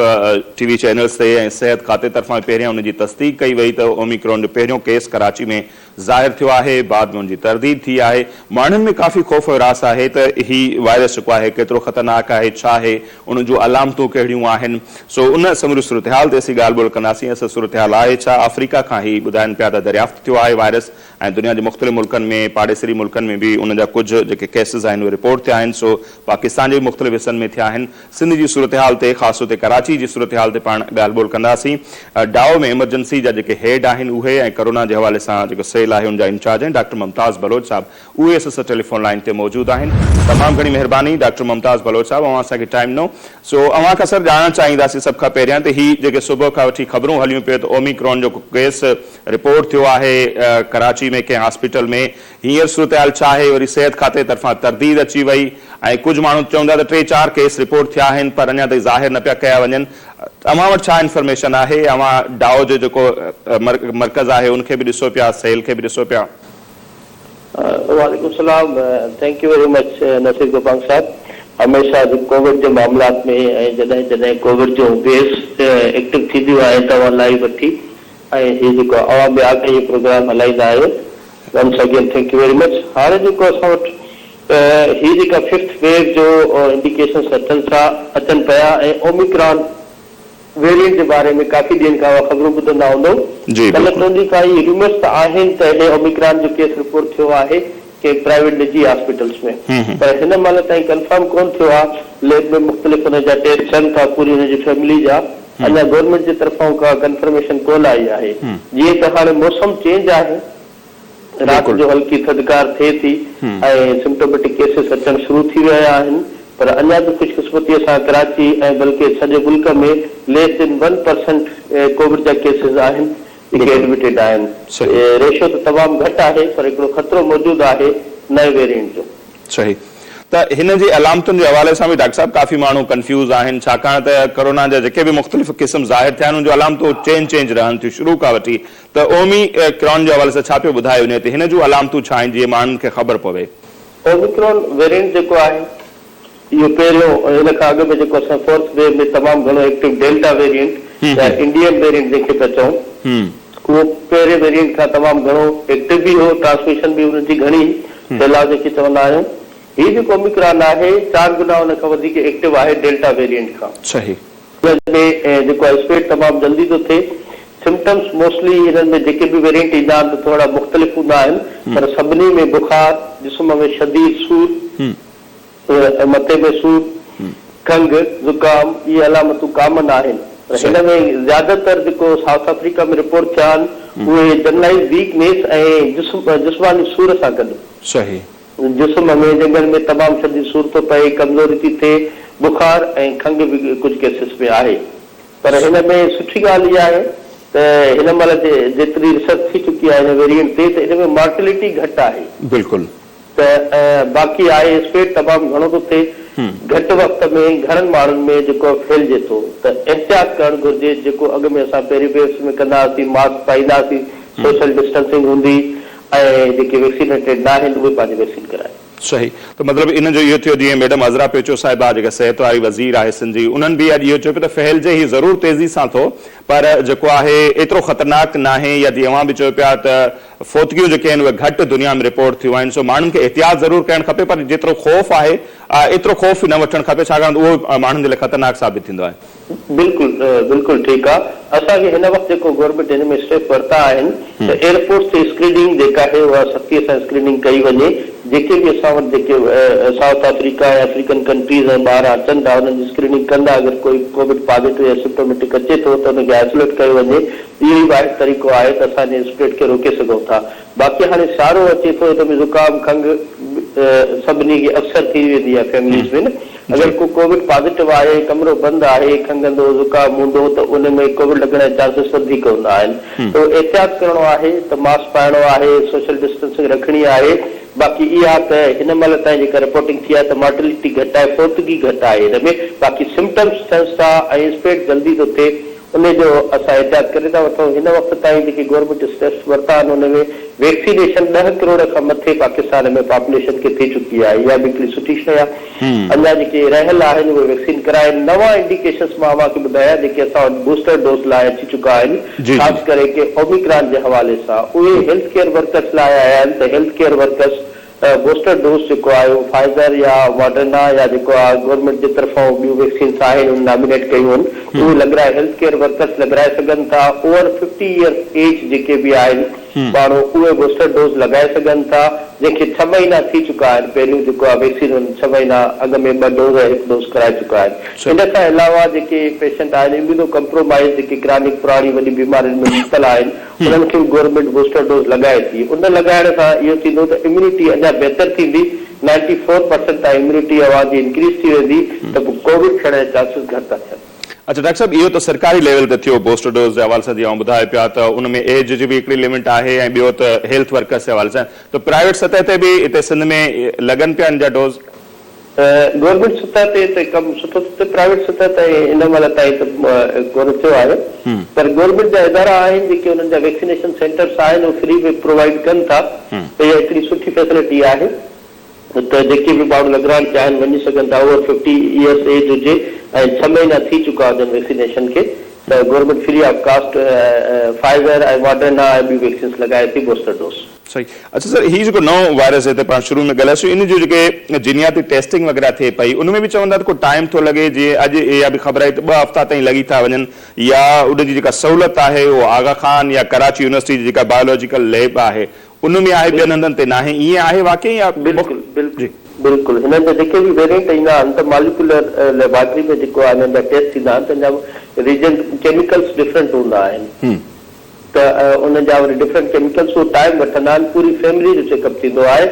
ٽي وي چينلز تي ۽ صحت کاتي طرفان پهريان ان جي تصديق ڪئي وئي ته اوميڪرون جو پهريون ڪيس ڪراچي ۾ ظاهر ٿيو آهي بعد ۾ ان جي ترديد ٿي آهي ماڻهن ۾ ڪافي خوف و هراس آهي ته هي وائرس جيڪو آهي ڪيترو خطرناڪ آهي ڇا آهي ان جون علامتون ڪهڙيون آهن سو ان سموري صورتحال تي اسين ڳالهه ٻولهه ڪنداسين اصل صورتحال آهي ڇا آفريڪا کان هي ٻڌائن پيا ته دريافت ٿيو آهي وائرس ۽ دنيا جي مختلف ملڪن ۾ پاڙيسري ملڪن ۾ به ان جا ڪجهه جيڪي ڪيسز آهن اهي رپورٽ ٿيا آهن سو پاڪستان جي به مختلف حصن ۾ ٿيا آهن. سنڌ جي صورتحال تي خاص طور تي ڪراچي جي صورتحال تي پاڻ ڳالهه ٻولهه ڪنداسين. ڊائو ۾ ايمرجنسي جا جيڪي هيڊ آهن اهي ۽ ڪرونا جي حوالي سان جيڪو سيل آهي ان جا انچارج آهن ڊاڪٽر ممتاز بلوچ صاحب اهي اسان سان ٽيليفون لائين تي موجود آهن. تمام گهڻي مهرباني ڊاڪٽر ممتاز بلوچ صاحب اوهان اسان کي ٽائيم ڏنو. سو اوهان کان سر ڄاڻڻ چاهينداسين سڀ کان پهريان ته هي جيڪي صبح کان وٺي خبرون هليون پيو ته اوميڪرون جو ڪيس رپورٽ ٿيو آهي ڪراچي ۾ ڪنهن هاسپيٽل ۾ هينئر صورتحال ڇا آهي؟ وري صحت کاتي طرفان ترديد اچي وئي ۽ ڪجهه ماڻهو چون ٿا ته ٽي چار ڪيس رپورٽ ٿيا آهن پر اڃا تائين ظاهر نه پيا ڪيا وڃن. اوهان وٽ ڇا انفارميشن آهي؟ اوهان ڊائو جو جيڪو مرڪز آهي ان کي به ڏسو پيا، سيل کي به ڏسو پيا. وعليڪم السلام thank you very much Naseer Gopang صاحب هميشه ڪووڊ جي معاملات ۾ ۽ جڏهن جڏهن ڪووڊ جون ويوز ايڪٽو ٿينديون آهن ته اوهان لائيو وٺي ۽ هي جيڪو عوام ۾ آگاهي جو پروگرام هلائيندا آهيو once again thank you very much هاڻي جيڪو اسان وٽ هي جيڪا ففٿ ويو جو انڊيڪيشنس اچن ٿا اچن پيا ۽ اوميڪران ويريئنٽ جي باري ۾ ڪافي ڏينهن کان اوهان خبرون ٻڌندا هوندؤ جي ڪلهه بلڪل. ٽون ڏينهن کان اهي ريومرس ته آهن ته هي اوميڪران جو ڪيس رپورٽ ٿيو آهي ڪنهن پرائيويٽ نجي هاسپيٽلس ۾ پر هن مهل تائين ڪنفرم ڪون ٿيو آهي ليب ۾ مختلف ان جا ٽيسٽ ٿين ٿا پوري ان جي فيملي جا اڃا گورنمينٽ جي طرفان ڪا ڪنفرميشن ڪونه آئي آهي جيئن ته هاڻي موسم چينج آهي رات جو هلڪي ٿڌڪار ٿئي ٿي ۽ سمپٽوميٽڪ ڪيسز اچڻ شروع ٿي ويا آهن پر اڃا به خوش قسمتي سان ڪراچي ۽ بلڪه سڄي ملڪ ۾ less than one percent covid جا ڪيسز آهن جيڪي ايڊمٽيڊ آهن ريشو ته تمام گهٽ آهي پر هڪڙو خطرو موجود آهي نئين ويرينٽ جو. صحيح. ته هن جي علامتن جي حوالي سان به ڊاڪٽر صاحب ڪافي ماڻهو ڪنفيوز آهن ڇاڪاڻ ته ڪورونا جا جيڪي به مختلف قسم ظاهر ٿيا آهن ان جون علامتون چينج چينج رهن ٿيون شروع کان وٺي ته اومي ڪرون جي حوالي سان ڇا پيو ٻڌايو وڃي ته هن جون علامتون ڇا آهن جيئن ماڻهن کي خبر پوي. اوميڪرون ويرينٽ جيڪو آهي اهو پهريون هن کان اڳ ۾ جيڪو اسان فورٿ ويو ۾ تمام گهڻو ايڪٽو ڊيلٽا ويرينٽ يا انڊين ويرينٽ جنهن کي پيا چئون اهو پهرين ويرينٽ کان تمام گهڻو ايڪٽو به هو ٽرانسميشن به ان جي گهڻي ڦهلاء جنهن کي چوندا آهيون. هي جيڪو اوميڪران آهي چار گنا ان کان وڌيڪ ايڪٽو آهي ڊيلٽا ويرينٽ کان. صحيح. انهن ۾ جيڪو آهي اسپريڊ تمام جلدي ٿو ٿئي. سمپٽمس موسٽلي انهن ۾ جيڪي به ويرينٽ ايندا آهن ته ٿورڙا مختلف هوندا آهن پر سڀني ۾ بخار، جسم ۾ شديد سور، مٿي ۾ سور، کنگهه، زڪام اهي علامتون ڪامن آهن پر هن ۾ زياده تر جيڪو سائوٿ آفريڪا ۾ رپورٽ ٿيا آهن اهي جنرلائيز ويڪنيس ۽ جسماني سور سان گڏ. صحيح. جسم ۾ ڄنگهن ۾ تمام شديد سور ٿو پئي، ڪمزوري ٿي ٿئي، بخار ۽ کنگهه به ڪجهه ڪيسز ۾ آهي. پر هن ۾ سٺي ڳالهه اها آهي ته هن مهل جيتري ريسرچ ٿي چڪي آهي هن ويريئنٽ تي ته ان ۾ مارٽلٽي گهٽ آهي. بلڪل. ته باقي آهي اسپريڊ تمام گهڻو ٿو ٿئي، گهٽ وقت ۾ گهڻن ماڻهن ۾ جيڪو ڦهلجي ٿو ته احتياط ڪرڻ گهرجي جيڪو اڳ ۾ اسان پهرين ويوز ۾ ڪندا هئاسين ماسڪ پائيندا هئاسين، سوشل ڊسٽنسنگ هوندي ۽ جيڪي ويڪسينيٽيڊ ناهن اهي پنهنجي ويڪسين ڪرائين. صحيح ته مطلب ان جو اهو ٿيو جيئن ميڊم عذرا پيچو صاحبه جيڪا صحت واري وزير آهي سنڌ جي انهن به اڄ اهو چيو پيو ته ڦهلجي هي ضرور تيزي سان ٿو پر جيڪو آهي ايترو خطرناڪ ناهي يا جيئن اوهان به چيو پيا ته فوتگيون جيڪي آهن اهي گهٽ دنيا ۾ رپورٽ ٿيون آهن سو ماڻهن کي احتياط ضرور ڪرڻ کپي پر جيترو خوف آهي ايترو خوف نه وٺڻ کپي ڇاڪاڻ ته اهو ماڻهن جي لاء خطرناڪ ثابت ٿيندو آهي. بلڪل بلڪل ٺيڪ آ اسان کي هن وقت جيڪو گورنمينٽ هن ۾ اسٽيپ ورتا آهن ته ايئرپورٽس تي اسڪريننگ جيڪا آهي اها سختي سان اسڪريننگ ڪئي وڃي جيڪي به اسان وٽ جيڪي سائوٿ آفريڪا ۽ آفريڪن ڪنٽريز ۽ ٻاهران اچن ٿا انهن جي اسڪريننگ ڪندا اگر ڪوئي ڪووڊ پازيٽو يا سمپٽوميٽڪ اچي ٿو ته ان کي آئسوليٽ ڪيو وڃي اهو ئي واحد طريقو آهي ته اسان ان اسپريڊ کي روڪي سگهون ٿا باقي هاڻي سيارو اچي ٿو ان ۾ زڪام کنگهه سڀني کي اڪثر ٿي ويندي آهي فيمليز ۾ نه اگر ڪو ڪووڊ پازيٽو آهي، ڪمرو بند آهي، کنگهندو، زڪام هوندو ته ان ۾ ڪووڊ لڳڻ جا چانسز وڌيڪ هوندا آهن ته احتياط ڪرڻو آهي ته ماسڪ پائڻو آهي، سوشل ڊسٽنسنگ رکڻي آهي، باقي اها ته هن مهل تائين جيڪا رپورٽنگ ٿي آهي ته مارٽلٽي گهٽ آهي، فوتگي گهٽ آهي هن ۾ باقي سمپٽمز ٿينس ٿا ۽ اسپريڊ جلدي ٿو ٿئي انهي جو اسان احتياط ڪري ٿا وٺون، هن وقت تائين جيڪي گورنمينٽ اسٽيپس ورتا آهن ان ۾ ويڪسينيشن ڏهه ڪروڙ کان مٿي پاڪستان ۾ پاپوليشن کي ٿي چڪي آهي اها به هڪڙي سٺي شيء آهي اڃا جيڪي رهيل آهن اهي ويڪسين ڪرائين، نوان انڊيڪيشنس مان اوهان کي ٻڌايان جيڪي اسان وٽ بوسٽر ڊوز لاء اچي چڪا آهن خاص ڪري ڪي اوميڪران جي حوالي سان اهي هيلٿ ڪيئر ورڪرس لاء آيا آهن ته health care workers booster dose جيڪو آهي اهو فائزر يا ماڊرنا يا جيڪو آهي گورنمينٽ جي طرفان ٻيون ويڪسينس آهن انهن نامينيٽ ڪيون آهن اهي لڳرائي هيلٿ ڪيئر ورڪرس لڳرائي سگهن ٿا اوور ففٽي ايئرس ايج جيڪي به آهن ماڻهو اهي بوسٽر ڊوز لڳائي سگهن ٿا جنهن کي ڇهه مهينا ٿي چڪا آهن پهريون جيڪو آهي ويڪسين انهن ڇهه مهينا اڳ ۾ ٻه ڊوز ۽ هڪ ڊوز ڪرائي چڪا آهن ان کان علاوه جيڪي پيشنٽ آهن اميونو ڪمپرومائز جيڪي ڪرانڪ پراڻي وڏي بيمارين ۾ مبتلا آهن انهن کي به گورنمينٽ بوسٽر ڊوز لڳائي ٿي، ان لڳائڻ سان اهو ٿيندو ته اميونٽي اڃا بهتر ٿيندي، نائنٽي فور پرسنٽ تائين اميونٽي اوهان جي انڪريز ٿي ويندي ته پوء ڪووڊ ٿيڻ جا چانسز گهٽ ٿا ٿين. اڇا ڊاڪٽر صاحب اهو ته سرڪاري ليول تي ٿيو بوسٽر ڊوز جي حوالي سان جيئن اوهان ٻڌايو پيا ته ان ۾ ايج جي به هڪڙي لمٽ آهي ۽ ٻيو ته هيلٿ ورڪرس جي حوالي سان ته پرائيويٽ سطح تي به هتي سنڌ ۾ لڳن پيا ان جا ڊوز؟ گورنمينٽ سطح تي ته ڪم سٺو ٿو ٿئي، پرائيويٽ سطح تي هن مهل تائين ته ڪونه ٿيو آهي پر گورنمينٽ جا ادارا آهن جيڪي انهن جا ويڪسينيشن سينٽرس آهن اهي فري ۾ پرووائيڊ ڪن ٿا ته اها هڪڙي سٺي فيسلٽي آهي ته جيڪي به ماڻهو لڳرائڻ چاهين وڃي سگهن ٿا اوور ففٽي ايئرس ايج هجي ۽ ڇهه مهينا ٿي چڪا هجن ويڪسينيشن کي ته government free of cost Pfizer ۽ Moderna ۽ ٻيون ويڪسينس لڳائي ٿي بوسٽر ڊوز. صحيح اڇا سر هي جيڪو نئون وائرس هتي پاڻ شروع ۾ ڳالهايوسين ان جو جيڪي جينياتي ٽيسٽنگ وغيره ٿئي پئي ان ۾ به چون ٿا ته ڪو ٽائيم ٿو لڳي جيئن اڄ اها به خبر آئي ته ٻه هفتا تائين لڳي ٿا وڃن يا ان جي جيڪا سهولت آهي اهو آغا خان يا ڪراچي يونيورسٽي جي جيڪا بايولاجيڪل ليب آهي ان ۾ آهي ٻين هنڌن تي ناهي ائين آهي واقعي يا بلڪل بلڪل بلڪل هنن جا جيڪي به ويرينٽ ايندا آهن ته ماليڪيولر ليبارٽري ۾ جيڪو آهي هنن جا ٽيسٽ ٿيندا آهن تن جا ريجنٽ ڪيميڪلس ڊفرنٽ هوندا آهن. ته ان جا وري ڊفرنٽ ڪيميڪلس اهو ٽائيم وٺندا آهن پوري فيملي جو چيڪ اپ ٿيندو آهي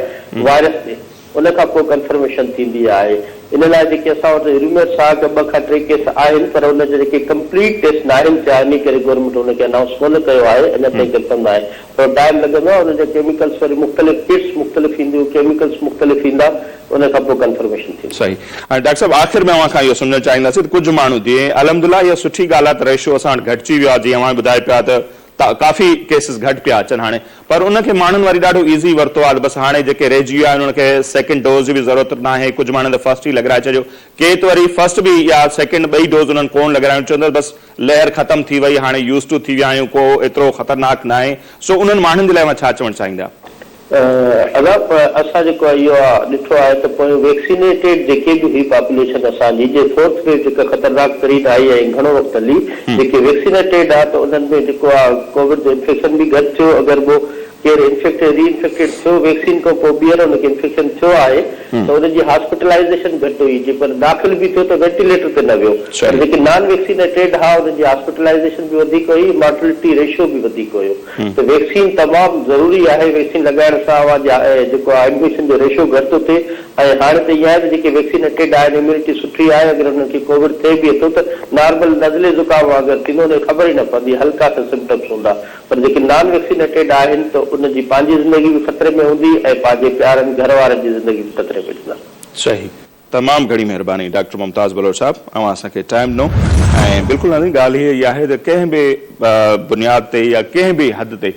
وائرس تي ان کان پوء ڪنفرميشن ٿيندي آهي. ان لاء جيڪي اسان وٽ ريومرس آ ته ٻه کان ٽي ڪيس آهن پر ان جا جيڪي ڪمپليٽ ٽيسٽ ناهن ٿيا انهي ڪري گورنمينٽ ان کي انائونس ڪونه ڪيو آهي اڃا تائين ڪنفرم ناهي ٿورو ٽائيم لڳندو آهي ان جا ڪيميڪلس وري مختلف ڪٽس مختلف اينديون ڪيميڪلس مختلف ايندا ان کان پوء ڪنفرميشن ٿيندي. صحيح ۽ ڊاڪٽر صاحب آخر ۾ اوهان کان اهو سمجهڻ چاهينداسين ته ڪجهه ماڻهو جيئن الحمدلله اها سٺي ڳالهه آهي ته ريشو اسان وٽ گهٽجي ويو آهي جيئن اوهان ٻڌائي پيا ته ڪافي ڪيسز گهٽ پيا اچن هاڻي پر ان کي ماڻهن وري ڏاڍو ايزي ورتو آهي ته بس هاڻي جيڪي رهجي ويا آهن انهن کي سيڪنڊ ڊوز جي به ضرورت ناهي ڪجهه ماڻهن ته فرسٽ ئي لڳرائي ڇڏيو ڪي ته وري فرسٽ به يا سيڪنڊ ٻئي ڊوز انهن ڪونه لڳرايون چون ته بس لهر ختم ٿي وئي هاڻي يوز ٽو ٿي ويا آهيون ڪو ايترو خطرناڪ ناهي سو انهن ماڻهن جي لاء اوهان ڇا چوڻ چاهيندا؟ ادا اسان جيڪو آهي اهو ڏٺو آهي ته پويون ويڪسينيٽيڊ جيڪي به هئي پاپوليشن اسان جي جي فورٿ ويو جيڪا خطرناڪ ترين آئي ۽ گهڻو وقت هلي جيڪي ويڪسينيٽيڊ آ ته انهن ۾ جيڪو آ ڪووڊ جو انفيڪشن به گهٽ ٿيو اگر ٻو ڪير انفيڪٽيڊ ري انفيڪٽيڊ ٿيو ويڪسين کان پوء ٻيهر ان کي انفيڪشن ٿيو آهي ته ان جي هاسپيٽلائيزيشن گهٽ هئي جي پر داخل به ٿيو ته وينٽيليٽر تي نه ويو پر جيڪي نان ويڪسينيٽيڊ ها انهن جي هاسپيٽلائيزيشن به وڌيڪ هئي مارٽلٽي ريشو به وڌيڪ هيو. ته ويڪسين تمام ضروري آهي، ويڪسين لڳائڻ سان اوهان جي جيڪو آهي انفيڪشن جو ريشو گهٽ ٿو ٿئي ۽ هاڻي ته ائين آهي ته جيڪي ويڪسينيٽيڊ آهن اميونٽي سٺي آهي اگر انهن کي ڪووڊ ٿئي به ٿو ته نارمل نزلي زڪام وانگر ٿيندو ان کي خبر ئي نه پوندي هلڪا سا سمپٽمس هوندا پر جيڪي نان ويڪسينيٽيڊ آهن ته ان جي پنهنجي زندگي به خطري ۾ هوندي ۽ پنهنجي پيارن گهر وارن جي زندگي به خطري ۾ وجهندا. صحيح. تمام گهڻي مهرباني ڊاڪٽر ممتاز بلوچ صاحب اوهان اسان کي ٽائيم ڏنو ۽ بلڪل ناظرين ڳالهه هي آهي ته ڪنهن به بنياد تي يا ڪنهن به حد تي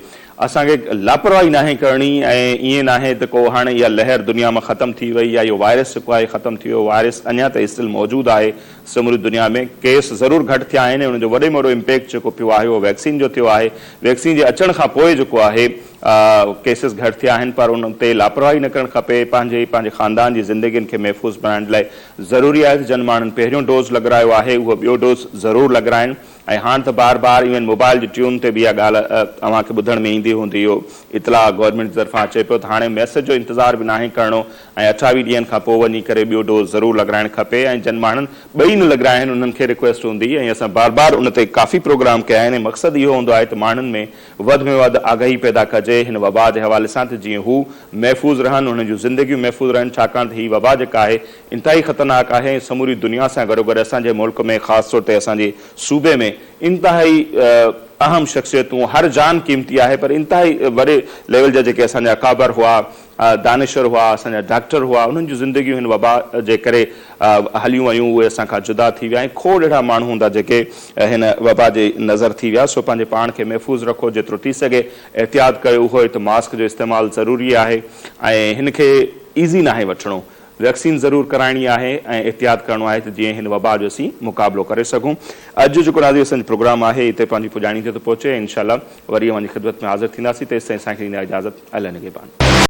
اسان کي لاپرواهي ناهي ڪرڻي ۽ ائين ناهي ته ڪو هاڻي اها لهر دنيا مان ختم ٿي وئي يا اهو وائرس جيڪو آهي ختم ٿي ويو وائرس اڃا تائين اسٽل موجود آهي سموري دنيا ۾ ڪيس ضرور گهٽ ٿيا آهن ۽ ان جو وڏي ۾ وڏو امپيڪٽ جيڪو پيو آهي اهو ويڪسين جو ٿيو آهي ويڪسين جي اچڻ کان پوء جيڪو آهي ڪيسز گهٽ ٿيا آهن پر ان تي لاپرواهي نه ڪرڻ کپي، پنهنجي پنهنجي خاندان جي زندگين کي محفوظ بڻائڻ لاء ضروري آهي ته جن ماڻهن پهريون ڊوز لڳرايو آهي اهو ٻيو ڊوز ضرور لڳرائين ۽ هاڻ ته بار بار ايون موبائل جي ٽيون تي به اها ڳالهه اوهان کي ٻڌڻ ۾ ايندي هوندي اهو اطلاع گورنمينٽ جي طرفان اچي پيو ته هاڻي ميسيج جو انتظار به ناهي ڪرڻو ۽ 28 ڏينهن کان پوء وڃي ڪري ٻيو ڊوز ضرور لڳرائڻ کپي ۽ جن ماڻهن ٻئي نه لڳرايا آهن انهن کي رڪويسٽ هوندي ۽ اسان بار بار ان تي ڪافي پروگرام ڪيا آهن ۽ مقصد اهو هوندو آهي ته ماڻهن ۾ وڌ ۾ وڌ آگاهي پيدا ڪجي هن وبا جي حوالي سان ته جيئن هو محفوظ رهن انهن جون زندگيون محفوظ رهن ڇاڪاڻ ته هي وبا جيڪا آهي انتهائي خطرناڪ آهي ۽ سموري دنيا سان گڏوگڏ اسان جي ملڪ ۾ خاص طور تي اسان جي صوبي ۾ انتهائي اهم شخصيتون هر جان قيمتي آهي پر انتهائي وڏي ليول جا جيڪي اسان جا اڪابر هئا دانشور هئا، اسان جا ڊاڪٽر هئا، انهن جون زندگيون هن وبا جي ڪري هليون ويون، اهي اسان کان جدا ٿي ويا ۽ کوڙ اهڙا ماڻهو هوندا جيڪي هن وبا جي نظر ٿي ويا، سو پنهنجي پاڻ کي محفوظ رکو، جيترو ٿي سگهي احتياط ڪيو، اهو ئي ته ماسڪ جو استعمال ضروري آهي ۽ هن کي ايزي ناهي وٺڻو، ويڪسين ضرور ڪرائڻي آهي ۽ احتياط ڪرڻو آهي ته جيئن هن وبا جو اسين مقابلو ڪري سگهون. اڄ جو جيڪو ناظرين اسان جو پروگرام آهي اتي پنهنجي پڄاڻي تي ٿو پهچي ۽ انشاء الله وري اوهان جي خدمت ۾ حاضر ٿينداسين، تيستائين اسان کي ڏيندا اجازت. الله نگهبان.